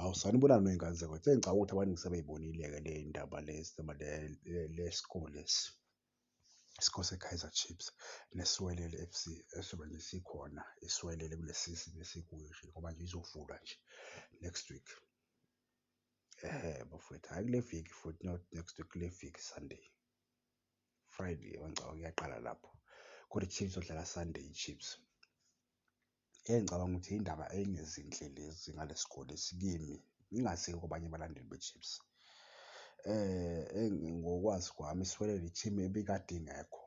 Hawu, sanibonani wey'ngane zakwethu. Sengicabanga ukuthi abaningi sebey'bonile-ke ley'ndaba lezi noma le-score lesi, i-score se-Kaizer Chiefs neSiwelele FC esobe nje sikhona iSiwelele kule sizini esikuyo nje ngoba nje izovulwa nje next week. Ehhe bafowethu, hhayi kule viki futhi not next week, kule viki Sunday, Friday mangicabanga iyaqala lapho kodwa i-Chiefs izodlala Sunday i-Chiefs. Engicabanga ukuthi iy'ndaba ey'ngezinhle lezi ngale score lesi kimi, ngingazi-ke kwabanye abalandeli be-Chiefs. Ngokwazi kwami iSiwelele i-team ebikade ingekho,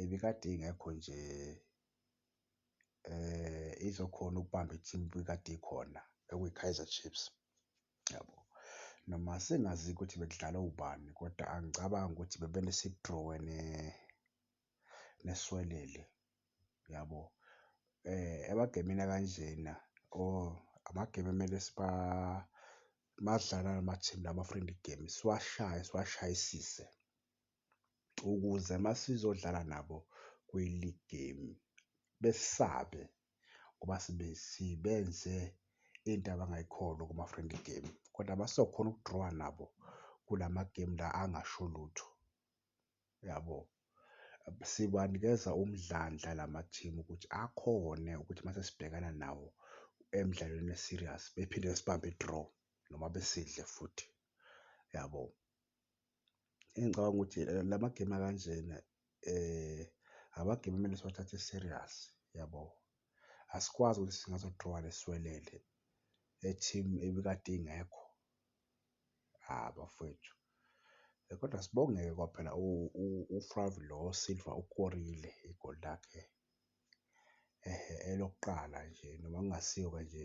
ebikade ingekho nje izokhona ukubamba i-team ebikade ikhona okuyi-Kaizer Chiefs, yabo. Noma singazi-ke ukuthi bekudlala obani kodwa angicabangi ukuthi bekumele si-draw-e neSiwelele, yabo. Emagemini akanjena or amagemu emele masidlala nama-team lama-friendly game siwashaye, siwashayisise ukuze uma sizodlala nabo kwi-league game besisabe ngoba sibenze into abangayikholwa kuma-friendly game, kodwa uma sizokhona uku-draw-a nabo kulamagemu la angasho lutho, yabo. Sibanikeza umdlandla lama-team ukuthi akhone ukuthi uma sesibhekana nawo emdlalweni e-serious bephinde besibambe i-draw noma besidle futhi, yabo. Engicabanga ukuthi lamagemu akanjena amagemu okumele siwathathe serious, yabo. Asikwazi ukuthi singazo-draw-a neSiwelele e-team ebikade ingekho, hha bafowethu. Kodwa sibonge-ke ngoba phela u-Flavio lo Silva ukorile igoli lakhe, ehhe, elokuqala nje noma kungasiyo-ke nje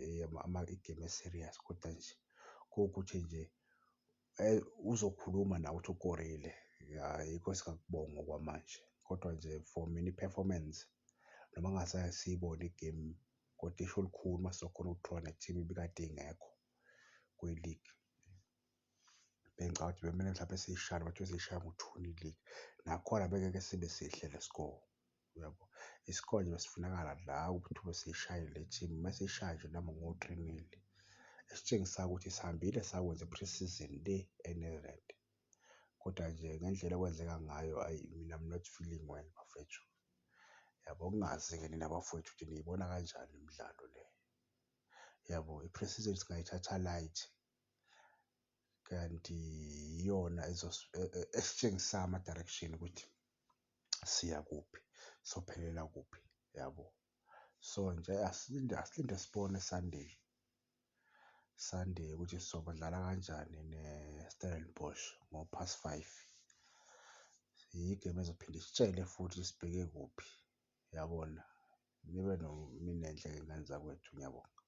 igemu e-serious koda nje kuwukuthi nje uzokhuluma nawe ukuthi ukorile, ayikho esingakubonga okwamanje kodwa nje for mina i-performance noma ngingazange siyibone igemu kodwa isho lukhulu uma sizokhona uku-draw-a ne-team ebikade ingekho kwi-league. Bengicabanga ukuthi bekumele mhlampe siyishaye noma kuthiwa siyishaya ngo-two nil, nakhona bekungeke sibe sihle le-score, uyabo? I-score nje besifunakala la ukuthi besiyishayile le team, mesiyishaya nje noma ngo-three nil, esitshengisayo ukuthi sihambile sayokwenza i-pre-season le e-Netherland, kodwa nje ngendlela okwenzeka ngayo ayi mina I'm not feeling well bafethu, yabo. Ngingazi-ke nina bafowethu ukuthi niyibona kanjani imidlalo le, yabo? I-pre-season singayithatha light, kanti iyona esitshengisayo ama-direction ukuthi siya kuphi, siyophelela kuphi, yabo? So nje asilinde, asilinde sibone Sunday, Sunday ukuthi sobadlala kanjani ne-Stellenbosch ngo-past five. Igemu ezophinde isitshele futhi sibheke kuphi, yabona? Nibe nemini enhle-ke ngane zakwethu, ngiyabonga.